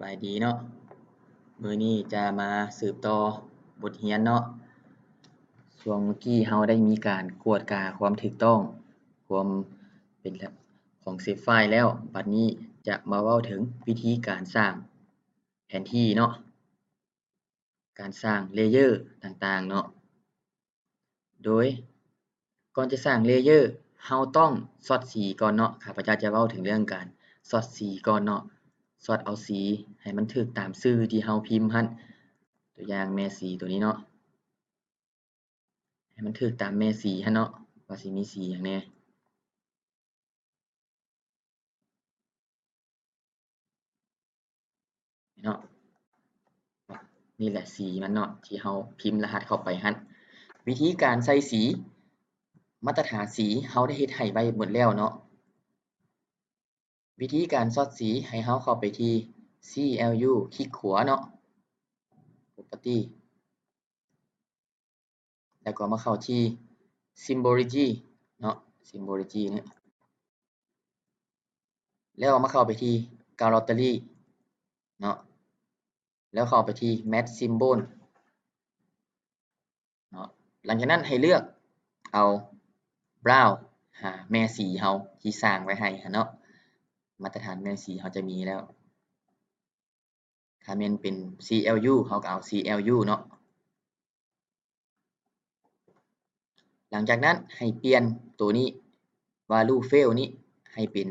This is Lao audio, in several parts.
ບາຍດີເນາະ, ມື້ນີ້ຈະມາສືບຕໍ່ບົດຮຽນເນາະ. ຊ່ວງເມື່ອກີ້ເຮົາໄດ້ມີການກວດກາຄວາມຖືກຕ້ອງ ຄວາມເປັນລະບຽບຂອງເຊບຟາຍແລ້ວ, ບັດນີ້ຈະມາເວົ້າເຖິງວິທີການສ້າງແຜນທີ່ເນາະ, ການສ້າງເລເຢີຕ່າງໆເນາະ. ໂດຍ ກ່ອນຈະສ້າງເລເຢີ ເຮົາຕ້ອງຊອດສີກ່ອນເນາະ. ຂ້າພະເຈົ້າຈະເວົ້າເຖິງເລື່ອງການຊອດສີກ່ອນເນາະ, ຊອດເອົາສີໃຫ້ມັນຖືກຕາມຊື່ທີ່ເຮົາພິມຫັ້ນ. ຕົວຢ່າງແມ່ສີຕົວນີ້ເນາະ, ໃຫ້ມັນຖືກຕາມແມ່ສີຫັ້ນເນາະ ວ່າຊິມີສີຫຍັງແດ່. ເນາະ ນີ້ແຫຼະສີມັນເນາະ ທີ່ເຮົາພິມລະຫັດເຂົ້າໄປຫັ້ນ. ວິທີການໃສ່ສີ ມາດຕະຖານສີເຮົາໄດ້ເຮັດໃຫ້ໄວ້ໝົດແລ້ວເນາະ. ວິທີການຊອດສີ ໃຫ້ເຮົາເຂົ້າໄປທີ່ CLU ຄລິກຂວາເນາະ Property ແລ້ວກໍມາເຂົ້າທີ່ Symbology ເນາະ Symbology ນີ້ ແລ້ວມາເຂົ້າໄປທີ່ Gallery ເນາະ ແລ້ວເຂົ້າໄປທີ່ Matte Symbol ເນາະ. ຫຼັງຈາກນັ້ນໃຫ້ເລືອກເອົາ Brown ຫາແມ່ສີເຮົາທີ່ສ້າງໄວ້ໃຫ້ຫັ້ນເນາະ, ມາດຕະຖານແມ່ສີເຮົາຈະມີແລ້ວ. ຖ້າແມ່ນເປັນ CLU ເຮົາກໍເອົາ CLU ເນາະ. ຫຼັງຈາກນັ້ນໃຫ້ປ່ຽນໂຕນີ້ Value Fill ນີ້ໃຫ້ເປັນ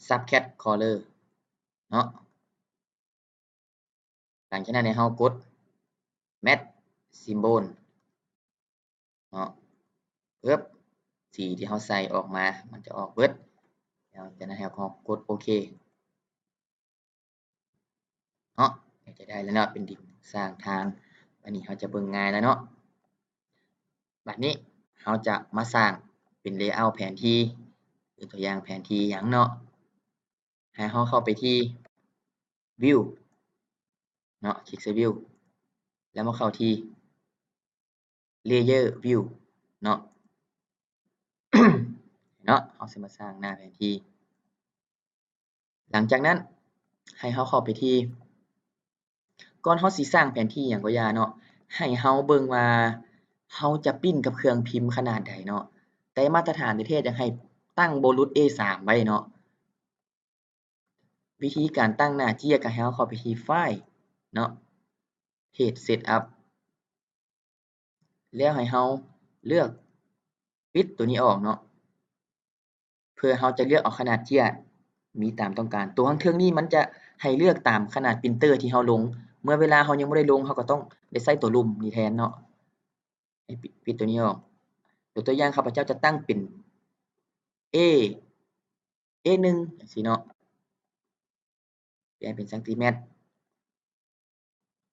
Subcat Color ເນາະ. ຫຼັງຈາກນັ້ນໃຫ້ເຮົາກົດ Matte Symbol ເນາະ ເອີບ ສີທີ່ເຮົາໃສ່ອອກມາ ມັນຈະອອກເບິດ. ແລ້ວຈາກນັ້ນໃຫ້ເຮົາກໍກົດໂອເຄເນາະ, ກໍຈະໄດ້ແລ້ວເນາະ ເປັນດິນສ້າງທາງ. ບາດນີ້ເຮົາຈະເບິ່ງງ່າຍແລ້ວເນາະ. ບາດນີ້ເຮົາຈະມາສ້າງເປັນ Layout ແຜນທີ່, ເປັນຕົວຢ່າງແຜນທີ່ຫຍັງເນາະ. ໃຫ້ເຮົາເຂົ້າໄປທີ່ View ເນາະ, ຄລິກໃສ່ View ແລ້ວມາເຂົ້າທີ່ Layer View ເນາະ ເນາະ ເຮົາຊິມາສ້າງໜ້າແຜນທີ່. ຫຼັງຈາກນັ້ນໃຫ້ເຮົາເຂົ້າໄປທີ່ ກ່ອນເຮົາຊິສ້າງແຜນທີ່ຫຍັງກໍຢ່າເນາະ, ໃຫ້ເຮົາເບິ່ງວ່າເຮົາຈະປຣິ້ນກັບເຄື່ອງພິມຂະໜາດໃດເນາະ. ແຕ່ມາດຕະຖານແທ້ໆ ຢາກໃຫ້ຕັ້ງບໍ່ຫຼຸດ A ສາມໄວ້ເນາະ. ວິທີການຕັ້ງໜ້າເຈ້ຍ ກໍໃຫ້ເຮົາເຂົ້າໄປທີ່ File ເນາະ Page Setup ແລ້ວໃຫ້ເຮົາເລືອກປິດໂຕນີ້ອອກເນາະ ເພື່ອເຮົາຈະເລືອກເອົາຂະໜາດເຈ້ຍມີຕາມຕ້ອງການ. ໂຕຂ້າງເທິງນີ້ມັນຈະໃຫ້ເລືອກຕາມຂະໜາດປຣິນເຕີທີ່ເຮົາລົງ, ເມື່ອເວລາເຮົາຍັງບໍ່ໄດ້ລົງ ເຮົາກໍຕ້ອງໄດ້ໃຊ້ໂຕລຸ່ມນີ້ແທນເນາະ. ໃຫ້ປິດ ປິດໂຕນີ້ອອກ. ຍົກຕົວຢ່າງ ຂ້າພະເຈົ້າຈະຕັ້ງເປັນ A A ໜຶ່ງ ຈັ່ງຊີ້ເນາະ, ປ່ຽນເປັນຊັງຕີແມັດ.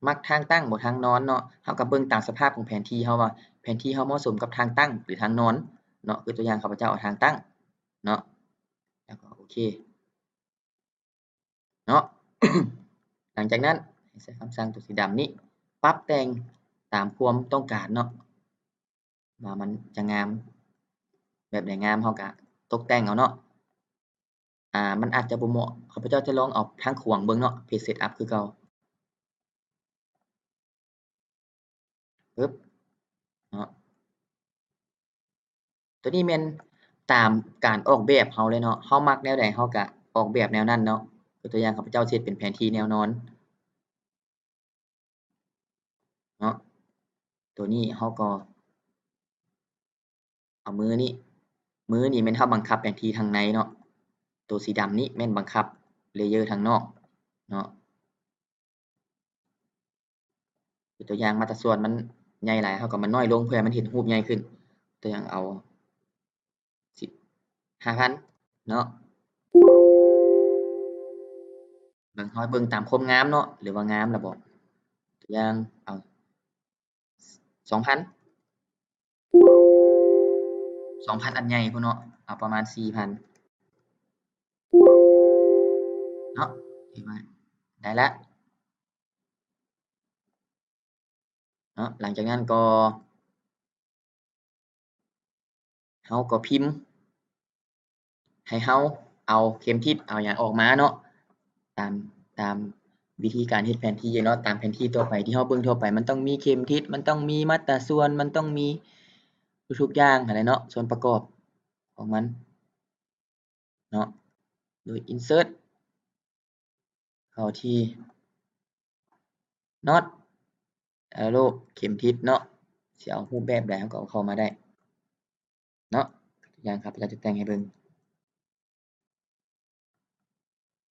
ມັກທາງຕັ້ງບໍ່ທາງນອນເນາະ, ເຮົາກໍເບິ່ງຕາມສະພາບຂອງແຜນທີ່ເຮົາວ່າ ແຜນທີ່ເຮົາເໝາະສົມກັບທາງຕັ້ງ ຫຼື ທາງນອນເນາະ. ຍົກຕົວຢ່າງ ຂ້າພະເຈົ້າເອົາທາງຕັ້ງເນາະ ແລ້ວກໍໂອເຄເນາະ. ຫຼັງຈາກນັ້ນໃຫ້ໃຊ້ຄຳສັ່ງຕົວສີດຳນີ້ ປັບແຕ່ງຕາມຄວາມຕ້ອງການເນາະ ວ່າມັນຈະງາມແບບໃດງາມ ເຮົາກະຕົກແຕ່ງເອົາເນາະ. ອາ ມັນອາດຈະບໍ່ເໝາະ, ຂ້າພະເຈົ້າຈະລອງເອົາທາງຂວາງເບິ່ງເນາະ, Page Setup ຄືເກົ່າ. ປຶບ ເນາະ. ໂຕນີ້ແມ່ນຕາມການອອກແບບເຮົາເລີຍເນາະ, ເຮົາມັກແນວໃດເຮົາກະອອກແບບແນວນັ້ນເນາະ. ຍົກຕົວຢ່າງ ຂ້າພະເຈົ້າເຮັດເປັນແຜນທີ່ແນວນອນເນາະ. ໂຕນີ້ເຮົາກໍເອົາມືນີ້, ມືນີ້ແມ່ນເຮົາບັງຄັບແຜນທີ່ທາງໃນເນາະ, ໂຕສີດຳນີ້ແມ່ນບັງຄັບ layer ທາງນອກເນາະ. ຕົວຢ່າງ ມາດຕະສ່ວນມັນໃຫຍ່ຫຼາຍ ເຮົາກໍມານ້ອຍລົງ ເພື່ອໃຫ້ມັນເຫັນຮູບໃຫຍ່ຂຶ້ນ. ຕົວຢ່າງເອົາ ສິບ ຫ້າພັນເນາະ. ເບິ່ງ ເຮົາເບິ່ງຕາມຄວາມງາມເນາະ ຫຼືວ່າງາມລະບໍ່. ຕົວຢ່າງເອົາ ສອງພັນ ສອງພັນອັນໃຫຍ່ພຸ້ນເນາະ, ເອົາປະມານສີ່ພັນເນາະ. ໄດ້ລະເນາະ. ຫຼັງຈາກນັ້ນກໍ ເຮົາກໍພິມ ໃຫ້ເຮົາເອົາເຂັມທິດ ເອົາຫຍັງອອກມາເນາະ. າມ ຕາມວິທີການເຮັດແຜນທີ່ເນາະ, ຕາມແຜນທີ່ທົ່ວໄປທີ່ເຮົາເບິ່ງທົ່ວໄປ ມັນຕ້ອງມີເຂັມທິດ, ມັນຕ້ອງມີມາດຕາສ່ວນ, ມັນຕ້ອງມີທຸກໆຢ່າງຫັ້ນແຫຼະເນາະ, ສ່ວນປະກອບຂອງມັນເນາະ. ໂດຍ insert ເຂົ້າທີ່ not arrow ເຂັມທິດເນາະ, ຊິເອົາຮູບແບບໃດເຮົາກໍເອົາເຂົ້າມາໄດ້ເນາະ. ຕົວຢ່າງຂ້າພະເຈົ້າຈະແຕ່ງໃຫ້ເບິ່ງ.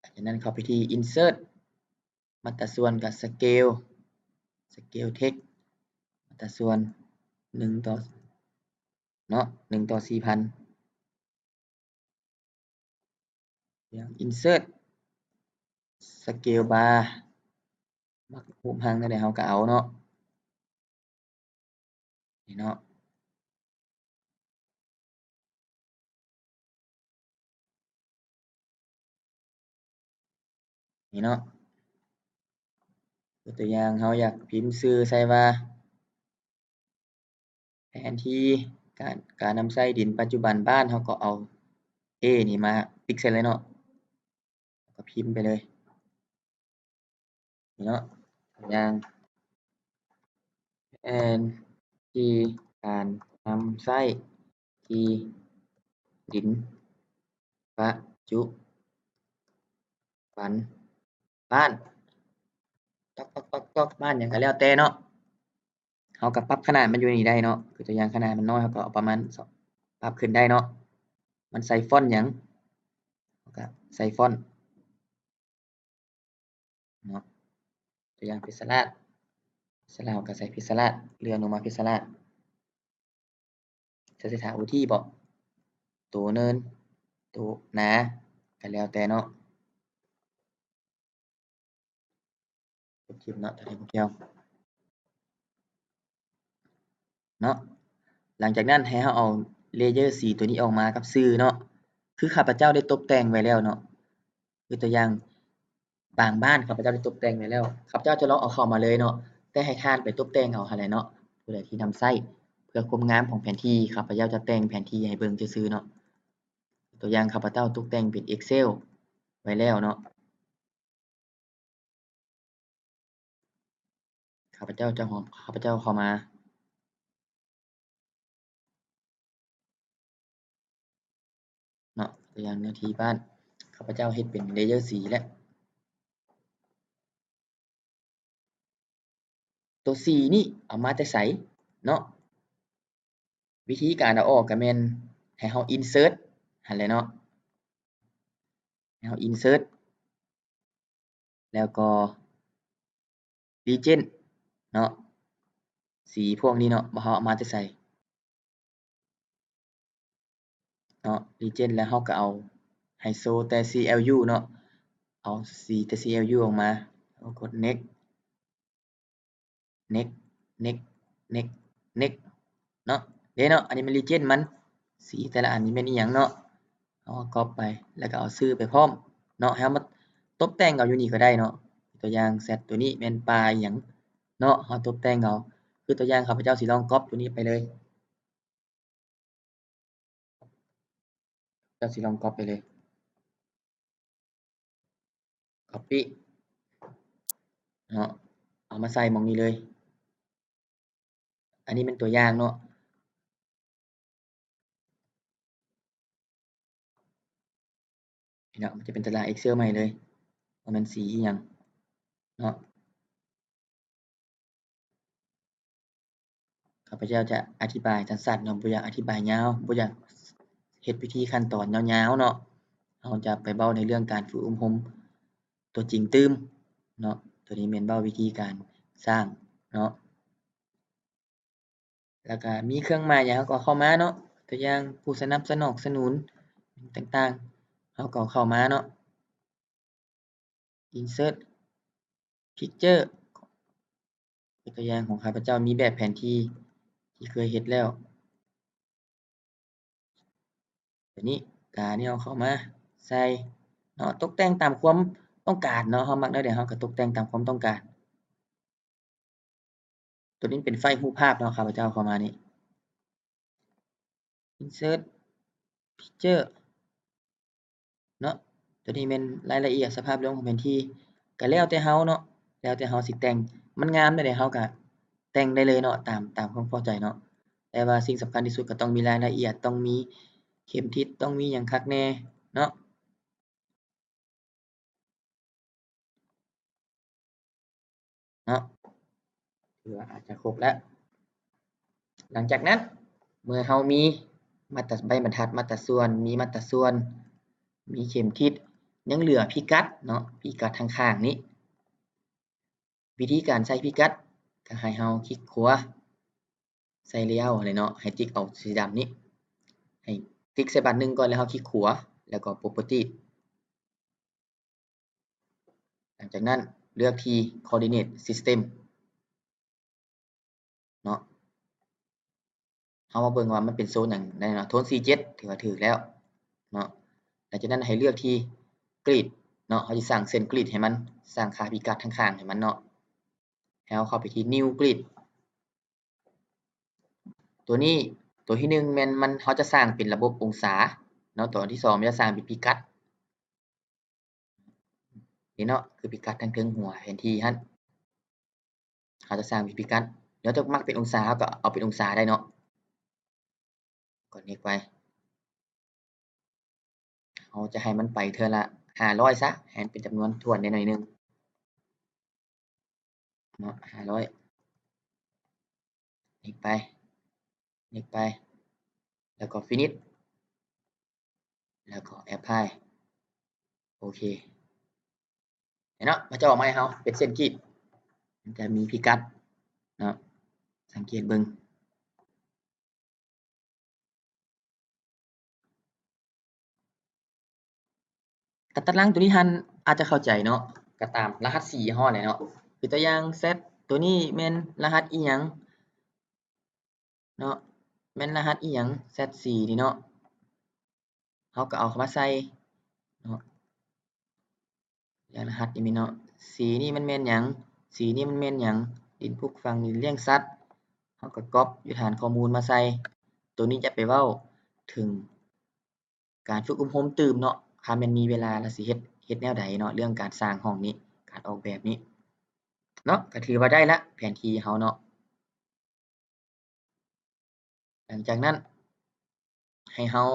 ຈາກນັ້ນເຂົ້າໄປທີ່ insert ມາດຕາສ່ວນກັບ scale, scale text ມາດຕາສ່ວນໜຶ່ງຕໍ່ ເນາະ ໜຶ່ງຕໍ່ສີ່ພັນ. ຢ່າງ insert scale bar ມັກຮູບຮ່າງແນວໃດເຮົາກໍເອົາເນາະ ນີ້ເນາະ. ນີ້ເນາະ ຍົກຕົວຢ່າງ ເຮົາຢາກພິມຊື່ໃສ່ວ່າ ແຜນທີ່ການ ການນຳໃຊ້ດິນປັດຈຸບັນບ້ານ, ເຮົາກໍເອົາ A ນີ້ມາຕິກໃສ່ເລີຍເນາະ ແລ້ວກໍພິມໄປເລີຍ. ນີ້ເນາະ ຕົວຢ່າງ ແຜນທີ່ການນຳໃຊ້ທີ່ດິນປັດຈຸບັນບ້ານ ຕອກໆໆໆ ບ້ານຫຍັງກໍແລ້ວແຕ່ເນາະ, ເຮົາກໍປັບຂະໜາດມັນຢູ່ນີ້ໄດ້ເນາະ. ຄືຕົວຢ່າງຂະໜາດມັນນ້ອຍ ເຮົາກໍເອົາປະມານ ປັບຂຶ້ນໄດ້ເນາະ. ມັນໃສ່ຟອນຫຍັງ ເຮົາກໍໃສ່ຟອນ ເນາະ. ຕົວຢ່າງ ເພັດສະລາດ ເພັດສະລາດ ເຮົາກໍໃສ່ເພັດສະລາດ ເລື່ອນລົງມາເພັດສະລາດ. ຈະໃສ່ຖ້າໂອທີບໍ ໂຕເນີນ ໂຕໜາ ກໍແລ້ວແຕ່ເນາະ. ຈົບຄລິບເນາະ ຕົວນີ້ບໍ່ກ່ຽວເນາະ. ຫຼັງຈາກນັ້ນໃຫ້ເຮົາເອົາ layer ສີຕົວນີ້ອອກມາກັບຊື່ເນາະ. ຄືຂ້າພະເຈົ້າໄດ້ຕົບແຕ່ງໄວ້ແລ້ວເນາະ, ຍົກຕົວຢ່າງ ບາງບ້ານຂ້າພະເຈົ້າໄດ້ຕົບແຕ່ງໄວ້ແລ້ວ, ຂ້າພະເຈົ້າຈະລອງເອົາເຂົ້າມາເລີຍເນາະ, ແຕ່ໃຫ້ທ່ານໄປຕົບແຕ່ງເອົາຫັ້ນແຫຼະເນາະ. ຜູ້ໃດທີ່ນຳໃຊ້ເພື່ອຄວາມງາມຂອງແຜນທີ່, ຂ້າພະເຈົ້າຈະແຕ່ງແຜນທີ່ໃຫ້ເບິ່ງຊື່ໆເນາະ. ຕົວຢ່າງ ຂ້າພະເຈົ້າຕົກແຕ່ງເປັນ Excel ໄວ້ແລ້ວເນາະ. ຂ້າພະເຈົ້າຈະ ຂ້າພະເຈົ້າເຂົ້າມາເນາະ, ຕົວຢ່າງເນື້ອທີ່ບ້ານ ຂ້າພະເຈົ້າເຮັດເປັນ layer ສີແຫຼະ. ຕົວສີນີ້ເອົາມາແຕ່ໃສເນາະ? ວິທີການເອົາອອກກໍແມ່ນໃຫ້ເຮົາ insert ຫັ້ນແຫຼະເນາະ, ໃຫ້ເຮົາ insert ແລ້ວກໍ legend ເນາະ, ສີພວກນີ້ເນາະ ວ່າເຮົາເອົາມາແຕ່ໃສເນາະ, legend ແລ້ວເຮົາກໍເອົາໃຫ້ໂຊແຕ່ CLU ເນາະ, ເອົາສີແຕ່ CLU ອອກມາ ແລ້ວກໍກົດ next next next next next ເນາະ. ເດ້ເນາະ ອັນນີ້ແມ່ນ legend ມັນ, ສີແຕ່ລະອັນນີ້ແມ່ນອີ່ຫຍັງເນາະ, ເຮົາກໍກັອບໄປ ແລ້ວກໍເອົາຊື່ໄປພ້ອມເນາະ. ໃຫ້ເຮົາມາຕົບແຕ່ງເອົາຢູ່ນີ້ກໍໄດ້ເນາະ. ຕົວຢ່າງ Z ຕົວນີ້ແມ່ນປ່າອີ່ຫຍັງເນາະ, ເຮົາຕົບແຕ່ງເອົາ. ຄືຕົວຢ່າງ ຂ້າພະເຈົ້າຊິລອງກັອບຕົວນີ້ໄປເລີຍ. ເຈົ້າຊິລອງກັອບໄປເລີຍ copy ເນາະ, ເອົາມາໃສ່ໝ່ອງນີ້ເລີຍ. ອັນນີ້ແມ່ນຕົວຢ່າງເນາະ. ເນາະ ມັນຈະເປັນຕາລາງ Excel ໃໝ່ເລີຍ, ວ່າແມ່ນສີອີ່ຫຍັງເນາະ. ຂ້າພະເຈົ້າຈະອະທິບາຍສັ້ນໆເນາະ, ບໍ່ຢາກອະທິບາຍຍາວ, ບໍ່ຢາກເຮັດພິທີຂັ້ນຕອນຍາວໆເນາະ. ເຮົາຈະໄປເວົ້າໃນເລື່ອງການຝຶກອົບຮົມຕົວຈິງຕື່ມເນາະ. ຕົວນີ້ແມ່ນເວົ້າວິທີການສ້າງເນາະ. ແລ້ວກະມີເຄື່ອງໝາຍຫຍັງເຮົາກໍເອົາເຂົ້າມາເນາະ, ຕົວຢ່າງ ຜູ້ສະໜັບສະໜອງສະໜູນຕ່າງໆ ເຮົາກໍເອົາເຂົ້າມາເນາະ. Insert Picture ຕົວຢ່າງຂອງຂ້າພະເຈົ້າມີແບບແຜນທີ່ທີ່ເຄີຍເຮັດແລ້ວ. ຕົວນີ້ກະນີ້ເອົາເຂົ້າມາໃສ່ເນາະ, ຕົກແຕ່ງຕາມຄວາມຕ້ອງການເນາະ, ເຮົາມັກແນວໃດເຮົາກໍຕົກແຕ່ງຕາມຄວາມຕ້ອງການ. ຕົວນີ້ເປັນໄຟລ໌ຮູບພາບເນາະ, ຂ້າພະເຈົ້າເຂົ້າມານີ້ Insert Picture ເນາະ, ຕົວນີ້ແມ່ນລາຍລະອຽດສະພາບລວມຂອງແຜນທີ່ ກະແລ້ວແຕ່ເຮົາເນາະ ແລ້ວແຕ່ເຮົາຊິແຕ່ງ ມັນງາມແນວໃດເຮົາກະແຕ່ງໄດ້ເລີຍເນາະ ຕາມ ຕາມຄວາມພໍໃຈເນາະ ແຕ່ວ່າສິ່ງສຳຄັນທີ່ສຸດກະຕ້ອງມີລາຍລະອຽດ ຕ້ອງມີເຂັມທິດ ຕ້ອງມີຫຍັງຄັກແນ່ເນາະ. ເນາະ ຖືວ່າອາດຈະຄົບແລ້ວ. ຫຼັງຈາກນັ້ນ ເມື່ອເຮົາມີມາດຕະ ໃບບັນທັດມາດຕະສ່ວນ ມີມາດຕະສ່ວນ ມີເຂັມທິດ ຍັງເຫຼືອພິກັດເນາະ ພິກັດທາງຂ້າງນີ້. ວິທີການໃສ່ພິກັດ ກະໃຫ້ເຮົາຄລິກຂວາ ໃສ່ເລເອົາຫັ້ນແຫຼະເນາະ ໃຫ້ຕິກເອົາສີດຳນີ້ ໃຫ້ຕິກໃສ່ບາດໜຶ່ງກ່ອນ ແລ້ວເຮົາຄລິກຂວາ ແລ້ວກໍ Property. ຫຼັງຈາກນັ້ນເລືອກທີ່ Coordinate System ເນາະ ເຮົາມາເບິ່ງວ່າມັນເປັນໂຊນຫຍັງໄດ້ເນາະ ໂທນສີ່ເຈັດ ຖືວ່າຖືກແລ້ວເນາະ. ຫຼັງຈາກນັ້ນໃຫ້ເລືອກທີ່ Grid ເນາະ ເຮົາຊິສ້າງເສັ້ນ Grid ໃຫ້ມັນ ສ້າງຄ່າພິກັດທາງຂ້າງໃຫ້ມັນເນາະ ໃຫ້ເຮົາເຂົ້າໄປທີ່ New Grid. ຕົວນີ້ ຕົວທີໜຶ່ງແມ່ນມັນ ເຮົາຈະສ້າງເປັນລະບົບອົງສາເນາະ ຕົວທີສອງແມ່ນຈະສ້າງເປັນພິກັດ ນີ້ເນາະ ຄືພິກັດທາງເທິງຫົວແຜນທີ່ຫັ້ນ ເຮົາຈະສ້າງເປັນພິກັດ ແລ້ວຈະມັກເປັນອົງສາ ເຮົາກໍເອົາເປັນອົງສາໄດ້ເນາະ ກົດ Next ໄປ. ເຮົາຈະໃຫ້ມັນໄປເທື່ອລະຫ້າຮ້ອຍຊະ ໃຫ້ມັນເປັນຈຳນວນຖ້ວນແດ່ໜ້ອຍໜຶ່ງເນາະ ຫ້າຮ້ອຍ Next ໄປ Next ໄປ ແລ້ວກໍ Finish ແລ້ວກໍ Apply ໂອເຄ ເຫັນເນາະ ມັນຈະອອກມາໃຫ້ເຮົາເປັນເສັ້ນກຣິດ ມັນຈະມີພິກັດເນາະ ສັງເກດເບິ່ງ. ຕາຕະລາງຕົວນີ້ທ່ານອາດຈະເຂົ້າໃຈເນາະ ກໍຕາມລະຫັດສີ່ເຮົາແຫຼະເນາະ ຄືຕົວຢ່າງ Z ຕົວນີ້ແມ່ນລະຫັດອີ່ຫຍັງເນາະ ແມ່ນລະຫັດອີ່ຫຍັງ Z ສີ່ນີ້ເນາະ ເຮົາກໍເອົາເຂົ້າມາໃສ່ເນາະ ຢ່າງລະຫັດນີ້ແມ່ນເນາະ C ນີ້ມັນແມ່ນຫຍັງ C ນີ້ມັນແມ່ນຫຍັງ ດິນປຸກຝັງ ດິນລ້ຽງສັດ ເຮົາກໍກັອບຢູ່ຖານຂໍ້ມູນມາໃສ່ ໂຕນີ້ຈະໄປເວົ້າເຖິງການຝຶກອົບຮົມຕື່ມເນາະ ຖ້າແມ່ນມີເວລາລະຊິເຮັດ ເຮັດແນວໃດເນາະ ເລື່ອງການສ້າງຫ້ອງນີ້ ການອອກແບບນີ້ເນາະ ກໍຖືວ່າໄດ້ລະແຜນທີ່ເຮົາເນາະ. ຫຼັງຈາກນັ້ນໃຫ້ເຮົາ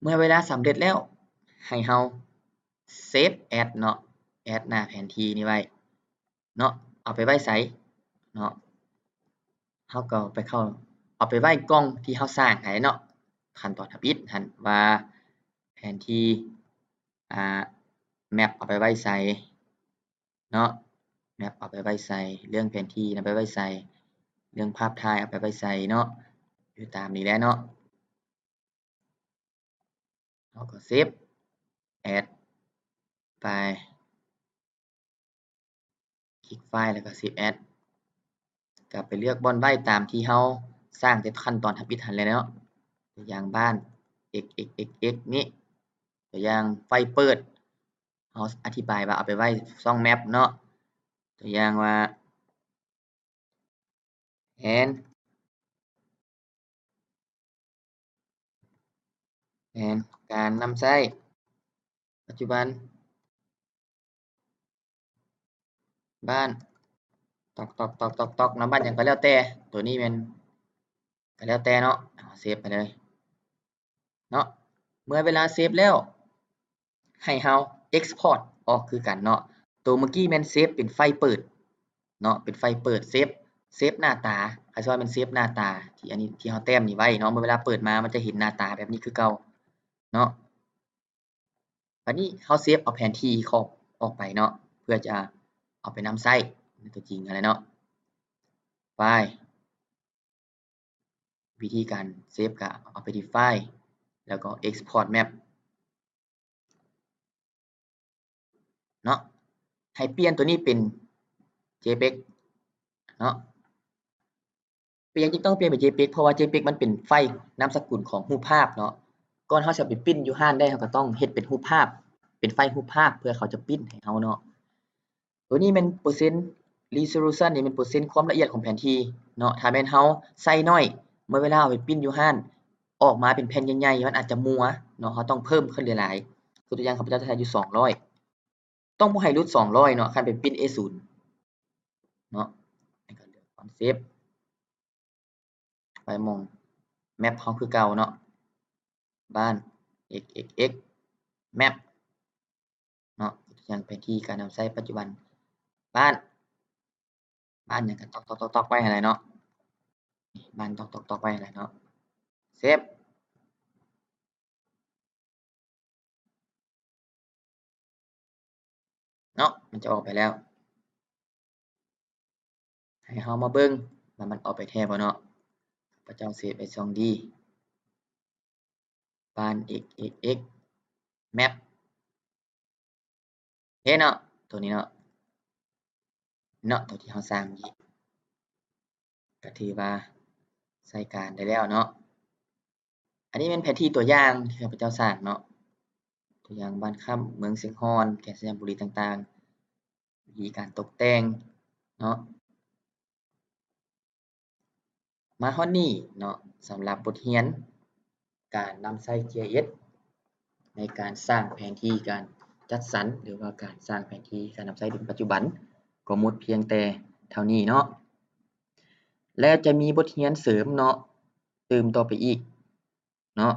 ເມື່ອເວລາສຳເລັດແລ້ວ ໃຫ້ເຮົາ Save As ເນາະ As ໜ້າແຜນທີ່ນີ້ໄວ້ເນາະ ເອົາໄປໄວ້ໃສເນາະ ເຮົາກໍໄປເຂົ້າ ເອົາໄປໄວ້ກ່ອງທີ່ເຮົາສ້າງຫັ້ນເນາະ ຂັ້ນຕອນທຳອິດຫັ້ນວ່າແຜນທີ່ ອາ Map ເອົາໄປໄວ້ໃສ ເນາະ Map ເອົາໄປໄວ້ໃສ ເລື່ອງແຜນທີ່ນຳໄປໄວ້ໃສ ເລື່ອງພາບຖ່າຍເອົາໄປໄວ້ໃສເນາະ ຢູ່ຕາມນີ້ແຫຼະເນາະ ເຮົາກໍ Save As ໄປ ຄລິກ File ແລ້ວກໍ Save As ກໍໄປເລືອກບ່ອນໄວ້ຕາມທີ່ເຮົາສ້າງແຕ່ຂັ້ນຕອນທຳອິດຫັ້ນແຫຼະເນາະ ຕົວຢ່າງບ້ານ X X X X ນີ້ ຕົວຢ່າງໄຟເປີດ ເຮົາອະທິບາຍວ່າເອົາໄປໄວ້ຊ່ອງ Map ເນາະ ຕົວຢ່າງວ່າ ແຜນ ແຜນການນຳໃຊ້ປັດຈຸບັນ ບ້ານ ຕອກໆໆໆ ເນາະ ບ້ານຫຍັງກໍແລ້ວແຕ່ ຕົວນີ້ແມ່ນ ກໍແລ້ວແຕ່ເນາະ ເຮົາເຊຟໄປເລີຍ ເນາະ ເມື່ອເວລາເຊຟແລ້ວ ໃຫ້ເຮົາ Export ອອກຄືກັນເນາະ ໂຕເມື່ອກີ້ແມ່ນເຊຟເປັນໄຟເປີດເນາະ ເປັນໄຟເປີດ ເຊຟ ເຊຟໜ້າຕາ ຂ້າຊິວ່າແມ່ນເຊຟໜ້າຕາ ທີ່ອັນນີ້ ທີ່ເຮົາແຕ້ມນີ້ໄວ້ເນາະ ເມື່ອເວລາເປີດມາ ມັນຈະເຫັນໜ້າຕາແບບນີ້ຄືເກົ່າເນາະ ບັດນີ້ເຮົາເຊຟເອົາແຜນທີ່ຂອບອອກໄປເນາະ ເພື່ອຈະເອົາໄປນຳໃຊ້ໃນຕົວຈິງຫັ້ນແຫຼະເນາະ ໄຟລ໌ ວິທີການເຊຟກະເອົາໄປທີ່ File ແລ້ວກໍ Export Map ເນາະ ໃຫ້ປ່ຽນຕົວນີ້ເປັນ JPEG ເນາະ ເປັນຫຍັງຈຶ່ງຕ້ອງປ່ຽນເປັນ JPEG ເພາະວ່າ JPEG ມັນເປັນໄຟລ໌ນາມສະກຸນຂອງຮູບພາບເນາະ ກ່ອນເຮົາຊິເອົາໄປປຣິ້ນຢູ່ຮ້ານໄດ້ ເຮົາກໍຕ້ອງເຮັດເປັນຮູບພາບ ເປັນໄຟລ໌ຮູບພາບ ເພື່ອເຂົາຈະປຣິ້ນໃຫ້ເຮົາເນາະ ຕົວນີ້ແມ່ນເປີເຊັນ resolution ນີ້ແມ່ນເປີເຊັນຄວາມລະອຽດຂອງແຜນທີ່ເນາະ ຖ້າແມ່ນເຮົາໃສ່ໜ້ອຍ ເມື່ອເວລາເອົາໄປປຣິ້ນຢູ່ຮ້ານ ອອກມາເປັນແຜ່ນໃຫຍ່ໆ ມັນອາດຈະມົວເນາະ, ເຮົາຕ້ອງເພີ່ມຂຶ້ນຫຼາຍໆ. ຄືຕົວຢ່າງ ຂ້າພະເຈົ້າຈະໃຊ້ຢູ່ສອງຮ້ອຍ, ຕ້ອງບໍ່ໃຫ້ຫຼຸດສອງຮ້ອຍເນາະ ຄັນເປັນປຣິ້ນ ເອສູນ ເນາະ. ແລ້ວກໍເລືອກຄອນເຊັບ ໄປໝ່ອງແມັບເຮົາຄືເກົ່າເນາະ, ບ້ານ ເອັກເອັກເອັກ ແມັບ ເນາະ. ຕົວຢ່າງແຜນທີ່ການນຳໃຊ້ປັດຈຸບັນ ບ້ານ ບ້ານຫຍັງກໍຕອກໆໆໄວ້ຫັ້ນແຫຼະເນາະ, ບ້ານຕອກໆໆໄວ້ຫັ້ນແຫຼະເນາະ. ເຊບ ເນາະ ມັນຈະອອກໄປແລ້ວ. ໃຫ້ເຮົາມາເບິ່ງວ່າມັນອອກໄປແທ້ບໍ່ເນາະ. ຂ້າພະເຈົ້າເຊບໄວ້ຊ່ອງດີ ບ້ານ ເອັກເອັກເອັກ ແມັບ ເຫັນເນາະ ໂຕນີ້ເນາະ ເນາະ ໂຕທີ່ເຮົາສ້າງນີ້ ກໍຖືວ່າໃຊ້ການໄດ້ແລ້ວເນາະ. ອັນນີ້ແມ່ນແຜນທີ່ຕົວຢ່າງທີ່ຂ້າພະເຈົ້າສ້າງເນາະ, ຕົວຢ່າງບ້ານຄ້ຳ ເມືອງຊຽງຮ່ອນ ແຂວງໄຊຍະບູລີຕ່າງໆ, ວິທີການຕົກແຕ່ງເນາະ. ມາຮອດນີ້ເນາະ, ສຳລັບບົດຮຽນການນຳໃຊ້ ຈີໄອເອັສ ໃນການສ້າງແຜນທີ່ການຈັດສັນ ຫຼືວ່າການສ້າງແຜນທີ່ການນຳໃຊ້ໃນປັດຈຸບັນ ກໍໝົດພຽງແຕ່ເທົ່ານີ້ເນາະ. ແລ້ວຈະມີບົດຮຽນເສີມເນາະ ຕື່ມຕໍ່ໄປອີກເນາະ,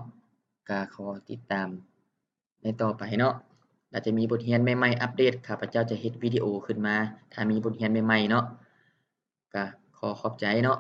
ກໍຂໍຕິດຕາມໃນຕໍ່ໄປເນາະ. ອາດຈະມີບົດຮຽນໃໝ່ໆອັບເດດ, ຂ້າພະເຈົ້າຈະເຮັດວິດີໂອຂຶ້ນມາ ຖ້າມີບົດຮຽນໃໝ່ໆເນາະ. ກໍຂໍຂອບໃຈເນາະ.